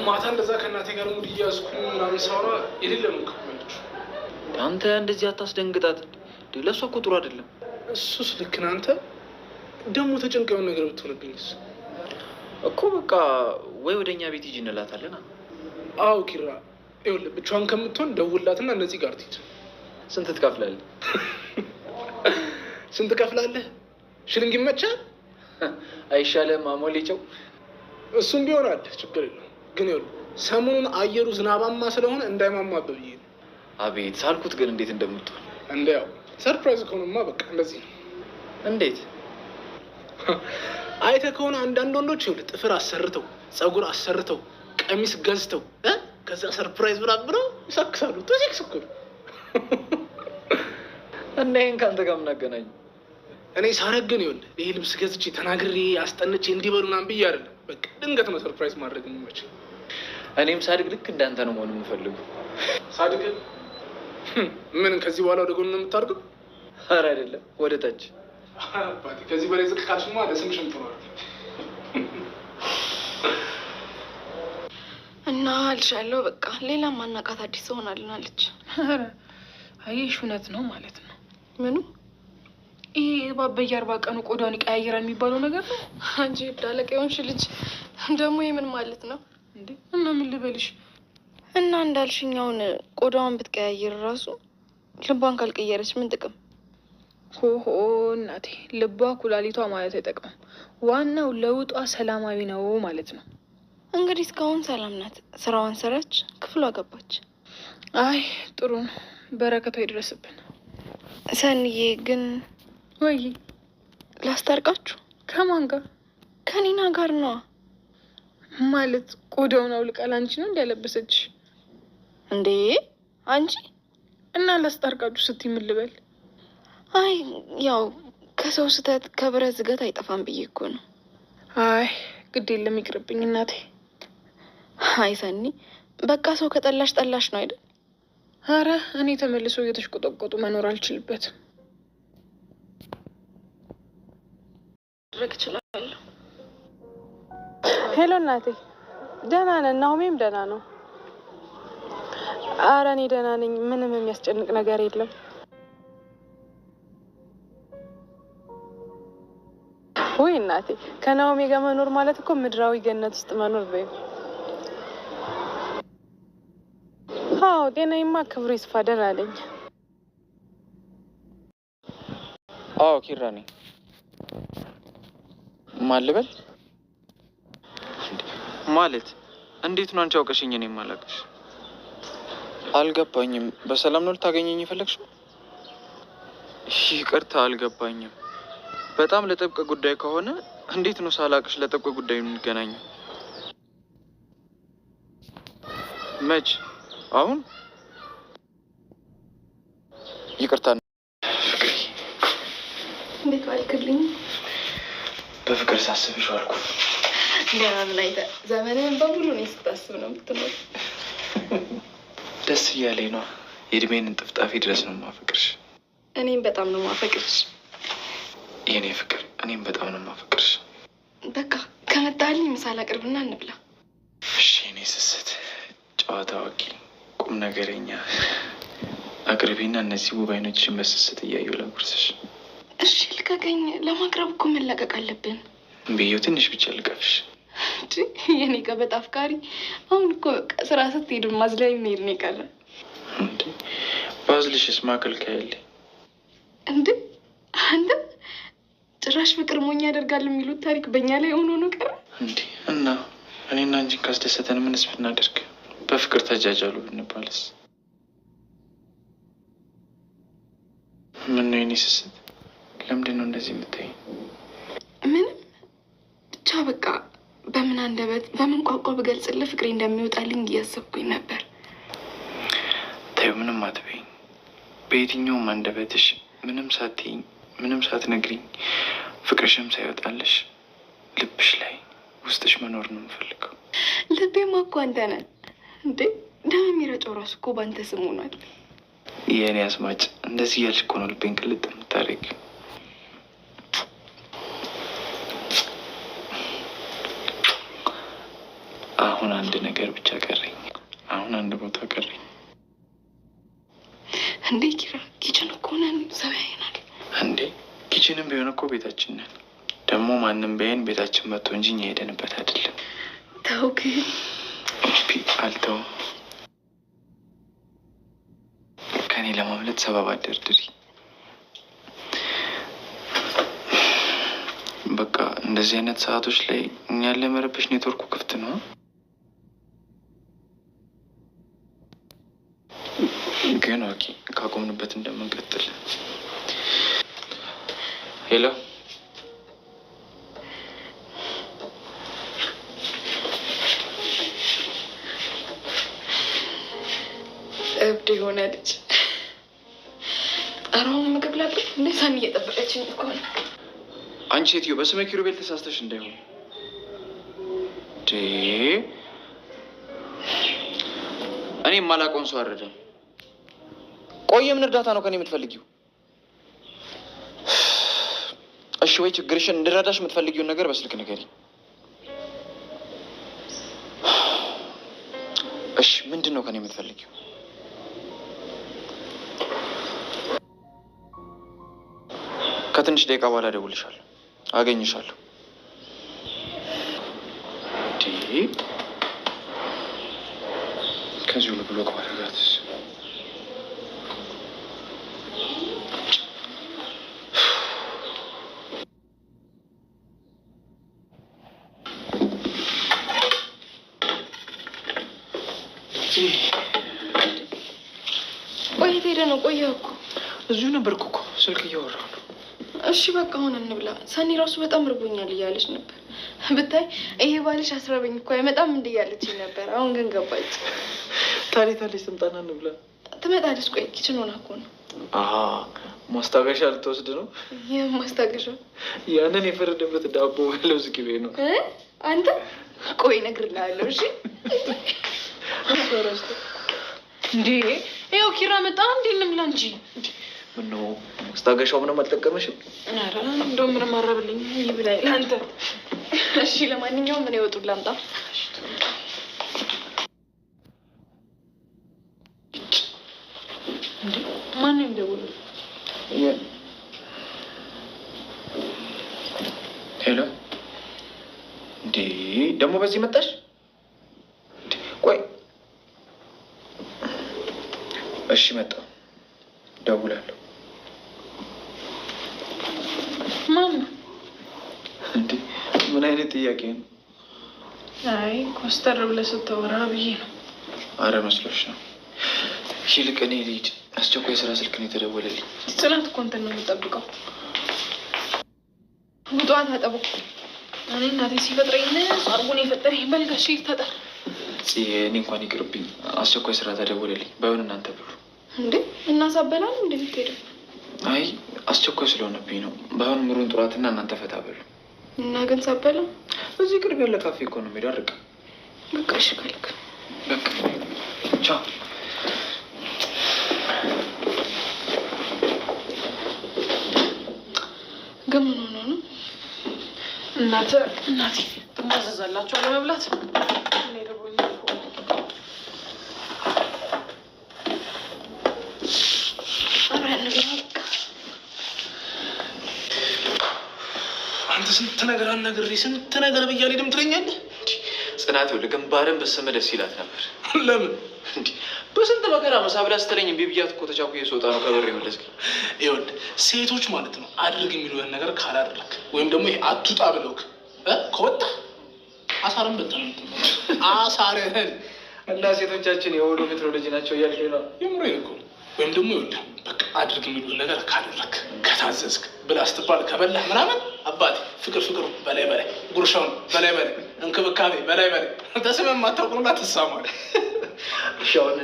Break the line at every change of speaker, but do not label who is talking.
ማታ እንደዛ ከእናቴ ጋር mood እያዝኩ ምናምን ሳወራ የሌለ ነው ከበለች።
አንተ እንደዚህ አታስደንግጣት። ለእሷ እኮ ጥሩ አይደለም።
እሱስ ልክ ነህ። አንተ ደግሞ ተጨንቀ የሆነ ነገር ብትሆንብኝስ?
እኮ በቃ ወይ ወደ እኛ ቤት ሂጂ እንላታለን።
አዎ ኪራ፣ ይኸውልህ ብቻዋን ከምትሆን ደውልላትና እነዚህ ጋር ትሂድ።
ስንት ትከፍላለህ?
ስንት ትከፍላለህ? ሽልንግ ይመቻል።
አይሻልም? አሞሌ ጨው።
እሱም ቢሆን አለ ችግር የለውም። ግን ይኸውልህ ሰሞኑን አየሩ ዝናባማ ስለሆነ እንዳይማማብህ ብዬ ነው።
አቤት ሳልኩት ግን እንዴት እንደምትሆን።
እንዲያው surprise ከሆነማ በቃ እንደዚህ ነው።
እንዴት
አይተህ ከሆነ አንዳንድ ወንዶች ይኸውልህ ጥፍር አሰርተው ፀጉር አሰርተው ቀሚስ ገዝተው ከዛ surprise ምናምን ብለው ይሰክሳሉ። ቱሲክስ እኮ ነው።
እና ይህን ከአንተ ጋር ምን አገናኘው?
እኔ ሳረግ ግን ይኸውልህ ይሄ ልብስ ገዝቼ ተናግሬ አስጠንቼ እንዲበሉ ምናምን ብዬ አይደለም። በቃ ድንገት ነው surprise ማድረግ የሚመቸኝ።
እኔም ሳድግ ልክ እንዳንተ ነው መሆን የምፈልገው።
ሳድግ ምን ከዚህ በኋላ ወደ ጎን ነው የምታደርገው?
ኧረ አይደለም፣ ወደ ታች።
አባቴ ከዚህ በላይ ዝቅ ካልሽማ ለስምሽም ጥሩ አይደለም።
እና አልሻለሁ። በቃ ሌላ ማናቃት አዲስ ሰው ሆናልናለች።
ኧረ አየሽ፣ እውነት ነው ማለት ነው።
ምኑ
ይሄ እባብ በየ40 ቀኑ ቆዳውን ይቀያይራል የሚባለው ነገር ነው
አንቺ እብድ አለቃ የሆንሽ ልጅ ደግሞ የምን ማለት ነው
እንዴ? እና ምን ልበልሽ?
እና እንዳልሽኛውን ቆዳዋን ብትቀያይር ራሱ ልቧን ካልቀየረች ምን ጥቅም?
ሆሆ እናቴ፣ ልቧ ኩላሊቷ ማለት አይጠቅምም። ዋናው ለውጧ ሰላማዊ ነው ማለት ነው።
እንግዲህ እስካሁን ሰላም ናት። ስራዋን ሰራች፣ ክፍሏ ገባች።
አይ ጥሩ ነው፣ በረከቷ ይድረስብን።
ሰንዬ ግን
ወይ
ላስታርቃችሁ።
ከማን ጋር?
ከኒና ጋር ነዋ።
ማለት ቆዳውን አውልቃ ላንቺ ነው እንዲያለበሰች
እንዴ አንቺ
እና ላስታርቃችሁ ስትይ ምን ልበል?
አይ ያው ከሰው ስህተት ከብረት ዝገት አይጠፋም ብዬ እኮ ነው።
አይ ግድ የለም ይቅርብኝ እናቴ።
አይ ሰኒ በቃ ሰው ከጠላሽ ጠላሽ ነው አይደል?
አረ እኔ ተመልሶ እየተሽቆጠቆጡ መኖር አልችልበትም።
ማድረግ እችላለሁ።
Hello እናቴ፣ ደህና ነን። ናሆሜም ደህና ነው። አረ እኔ ደህና ነኝ። ምንም የሚያስጨንቅ ነገር የለም። ውይ እናቴ፣ ከናሆሜ ጋር መኖር ማለት እኮ ምድራዊ ገነት ውስጥ መኖር በይው። አዎ ጤናዬማ ክብሩ ይስፋ፣ ደህና ነኝ።
አዎ ኪራ ነኝ። ማን ልበል? ማለት እንዴት ነው አንቺ አውቀሽኝ እኔ የማላውቅሽ? አልገባኝም። በሰላም ነው ልታገኘኝ የፈለግሽው? ይቅርታ አልገባኝም። በጣም ለጥብቅ ጉዳይ ከሆነ እንዴት ነው ሳላቅሽ ለጥብቅ ጉዳይ የምንገናኘው? መች? አሁን? ይቅርታ።
እንዴት ዋልክልኝ?
በፍቅር ሳስብሽ ዋልኩ።
ገና ምን አይተህ ዘመንህን በሙሉ እኔ ስታስብ ነው የምትኖር።
ደስ እያለኝ ነዋ። የእድሜን እንጥፍጣፊ ድረስ ነው የማፈቅርሽ።
እኔም በጣም ነው የማፈቅርሽ።
የኔ ፍቅር፣ እኔም በጣም ነው የማፈቅርሽ።
በቃ ከመጣልኝ ምሳ ላቅርብና እንብላ።
እሺ የኔ ስስት፣ ጨዋታ አዋቂ፣ ቁም ነገረኛ፣ አቅርቢና እነዚህ ውብ አይኖችሽን በስስት እያየሁ ላጉርስሽ።
እሺ ልቀቀኝ። ለማቅረብ እኮ መላቀቅ አለብን።
ብዬው ትንሽ ብቻ ልቀፍሽ።
እንጂ የኔ ቀበጥ አፍቃሪ፣ አሁን እኮ በቃ ስራ ስትሄድ ማዝለያ የሚሄድ ነው የቀረ።
እንዴ ባዝልሽስ ማከልከያ ያለ
እንዴ አንተ ጭራሽ ፍቅር ሞኝ ያደርጋል የሚሉት ታሪክ በእኛ ላይ ሆኖ ነው ቀረ።
እንዴ እና እኔና አንቺን ካስደሰተን ምንስ ብናደርግ? በፍቅር ተጃጃሉ ብንባልስ? ምን ነው የኔ ስስት፣ ለምንድን ነው እንደዚህ የምታይ?
ምንም ብቻ በቃ በምን አንደበት በምን ቋንቋ ብገልጽልህ ፍቅሬ እንደሚወጣልኝ እያሰብኩኝ ነበር።
ተይው፣ ምንም አትበይኝ። በየትኛውም አንደበትሽ ምንም ሳትይኝ ምንም ሳትነግሪኝ ፍቅርሽም ሳይወጣልሽ ልብሽ ላይ ውስጥሽ መኖር ነው የምፈልገው።
ልቤማ እኮ አንተ ነህ እንዴ! ደም የሚረጨው ራሱ እኮ በአንተ ስም ሆኗል።
የእኔ አስማጭ፣ እንደዚህ እያልሽ እኮ ነው ልቤን ቅልጥ የምታደርጊው። አሁን አንድ ነገር ብቻ ቀረኝ። አሁን አንድ ቦታ ቀረኝ።
እንዴ ኪራ፣ kitchen እኮ ነን፣ ሰው ያየናል።
እንዴ kitchen ም ቢሆን እኮ ቤታችን ነን። ደግሞ ማንም ቢያየን ቤታችን መጥቶ እንጂ እኛ ሄደንበት አይደለም።
ተው ግን።
እምቢ፣ አልተውም። ከኔ ለማምለጥ ሰበብ አትደርድሪ። በቃ እንደዚህ አይነት ሰዓቶች ላይ እኛን ለመረበሽ ኔትወርኩ ክፍት ነው። ግን okay፣ ካቆምንበት እንደምንቀጥል። Hello፣
እብድ የሆነ ልጅ። ኧረ አሁን ምግብ ላቅርብ እንዴ? ሳኒ እየጠበቀችኝ እኮ ነው።
አንቺ ሴትዮ በስመ ኪሩቤል ተሳስተሽ እንዳይሆን። እኔ የማላውቀውን ሰው አልረዳም። ቆይ የምን እርዳታ ነው ከኔ የምትፈልጊው? እሺ ወይ ችግርሽን እንድረዳሽ የምትፈልጊውን ነገር በስልክ ንገሪኝ። እሺ ምንድን ነው ከኔ የምትፈልጊው? ከትንሽ ደቂቃ በኋላ እደውልልሻለሁ፣ አገኝሻለሁ። ከዚህ ሁሉ block ባደርጋትስ?
ቆይ የት ሄደህ ነው? ቆየህ እኮ።
እዚሁ ነበርኩ እኮ ስልክ እያወራሁ ነው።
እሺ በቃ አሁን እንብላ። ሰኒ ራሱ በጣም ርቦኛል እያለች ነበር። ብታይ ይሄ ባልሽ አስረበኝ እኮ አይመጣም እንደ እያለችኝ ነበር። አሁን ግን ገባች።
ታዲያ ታለች፣ ትምጣና እንብላ።
ትመጣለች። ቆይ kitchen ሆና እኮ ነው።
ማስታገሻ ልትወስድ ነው?
ይህ ማስታገሻ
ያንን የፈረደበት ዳቦ በለውዝ ቅቤ ነው።
አንተ ቆይ እነግርልሃለሁ። እሺ
እንዴ ይኸው ኪራ መጣ። እንዴ እንብላ እንጂ።
ምነው ማስታገሻው ምንም አልጠቀመሽም?
ኧረ እንደው ምንም አረብልኝ። ይብላኝ ለአንተ።
እሺ ለማንኛውም ምን ይወጡን ላምጣ።
እንዴ ማነው የሚደውለው?
Hello። እንዴ ደግሞ በዚህ መጣሽ? ቆይ እሺ፣ መጣሁ፣ ደውላለሁ።
ማን ነው?
እንዴ ምን አይነት ጥያቄ ነው?
አይ ኮስተር ብለህ ስታወራ ብዬ ነው።
አረ መስሎሽ ነው። ይልቅ እኔ ልሂድ፣ አስቸኳይ ስራ ስልክ ነው የተደወለልኝ።
ጽናት እኮ እንትን ነው የምጠብቀው።
ውጧ ታጠቡ።
እኔ እናቴ ሲፈጥረኝ ንጹህ አድርጎ ነው የፈጠረኝ። በል ጋሼ ይታጠር።
እኔ እንኳን ይቅርብኝ፣ አስቸኳይ ስራ ተደወለልኝ። ባይሆን እናንተ ብሉ።
እንዴ እናሳበላል እንዴ የምትሄደው?
አይ አስቸኳይ ስለሆነብኝ ነው። ባይሆን ምሩን ጥሯትና እናንተ ፈታ በሉ።
እና ግን ሳበላ
እዚህ ቅርብ ያለ ካፌ እኮ ነው የሚሄደው። አርቅ
በቃ እሺ ካልክ
በቃ ቻው።
ግን ምን ሆኖ ነው?
እናተ እናቴ ትማዘዛላችሁ አለመብላት። እኔ ርቦኛል እኮ።
አብረን እንብላ በቃ።
አንተ ስንት ነገር አናግሬ ስንት ነገር ብዬ አልሄድም ትለኛለህ።
ጽናት ይኸውልህ ግንባርን ብስምህ ደስ ይላት ነበር።
ለምን?
እንዲህ በስንት መከራ ምሳ ብላ ስትለኝ እምቢ ብያት እኮ ተቻኩዬ ስወጣ ነው ከበር የመለስከኝ።
ይኸውልህ ሴቶች ማለት ነው አድርግ የሚሉህን ነገር ካላደረክ ወይም ደግሞ ይሄ አትውጣ ብለውክ ከወጣ አሳርን በልተህ ነው የምትመለሰው። አሳርህን
እና ሴቶቻችን የወሎ ሜትሮሎጂ ናቸው እያልከኝ ነው?
የምሬን እኮ ነው። ወይም ደግሞ ይኸውልህ በቃ አድርግ የሚሉህን ነገር ካደረክ ከታዘዝክ ብላ ስትባል ከበላህ ምናምን አባቴ ፍቅር ፍቅሩ በላይ በላይ ጉርሻውን በላይ በላይ እንክብካቤ በላይ በላይ ተስመህ የማታውቀውን ትሳማለህ።
እሺ አሁን